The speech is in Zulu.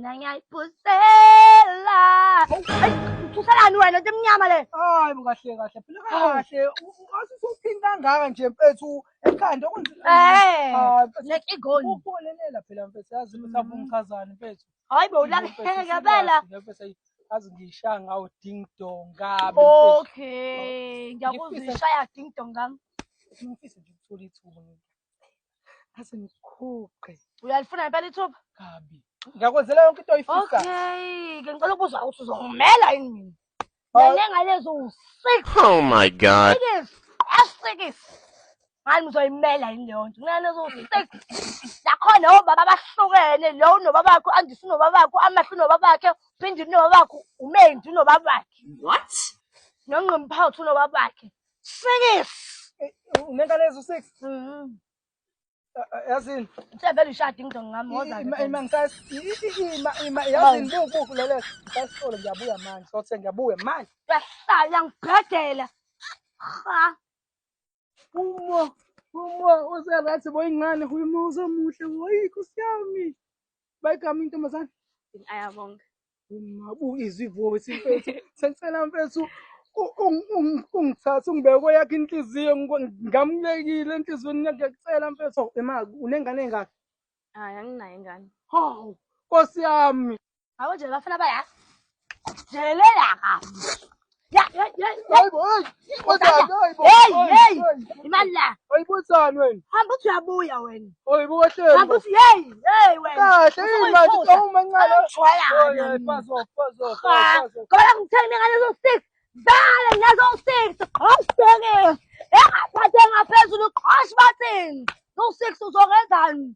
Yona ngiyayiphuzela. Hayi, uthuselani wena into emnyama le? Hayi bo, kahle kahle phela kahle asisuphinda kangaka nje mfethu ekhanda okwenza. Eh, Hayi mfethu, like igoli. Ukubolelela phela mfethu, yazi mhlawumbe umkhazane mfethu. Hayi bo, ulahleke phela. Mfethu, azi ngishaya ngawo ding dong kabi mfethu. Okay, ngiyakuzwa. Ishaya ding dong ngami. Ngifisa nje ukuthola ithuba. Ase ngikhuqe. Uyalifuna ngempela ithuba? Kabi. Ngiyakwenzela yonke into oyifisayo. Okay, ke ngicela ukubuza ukuthi uzongimela yini mina? Hayi. Nenga lezo u-six. Oh my God. Sikis, asikis. Ngani uzoyimela yini leyo nto? Ngani lezo six. Nakhona obaba abahlukene, lo unobabakhe, u-Andisi unobabakhe, u-Amahle unobabakhe, uPhindi unobabakhe, uMendi unobabakhe. What? Nongqimphathi unobabakhe. Sikis. Unenka lezo six. Yazini. Usevele ushada into ngami, woza Ima ke. ima ngisas ima ima, yazini, buku lele. Ngisasitolo, ngiyabuya manje. Sothe ngiyabuya manje. Uyahlala ngibhedela. Ha. Uma use-right bo, ingane uma usemuhle boy, Nkosi yami. Bayigama intombazane. Ayabonga. Uma izwi voice mfethu. Sengicela mfethu ungithathe ungibeke kweyakho inhliziyo, ngamulekile enhliziyweni yakho, ngiyakucela mfethu. Ema, unengane engaka? Hayi, anginayo ingane. Hawu, Nkosi yami. Abo nje bafana baya. Jelela kabi. Ya ya ya. Hayi bo, hey, wenzani? Hayi bo. Hey, hey. Imali la. Ayibuzani wena? Hamba uthi uyabuya wena. Hayi bo, kahle. Hamba uthi hey, hey wena. Kahle manje, awumancane. Ngijwayela Hayi, kabi. pass off, pass off, Ha. pass off. Ngoba ngithenge ngalezo six. Vale lezo six. Qhosh bheke. Engaphathe ngaphezulu, qhosh bathini. Lo six uzongenzani?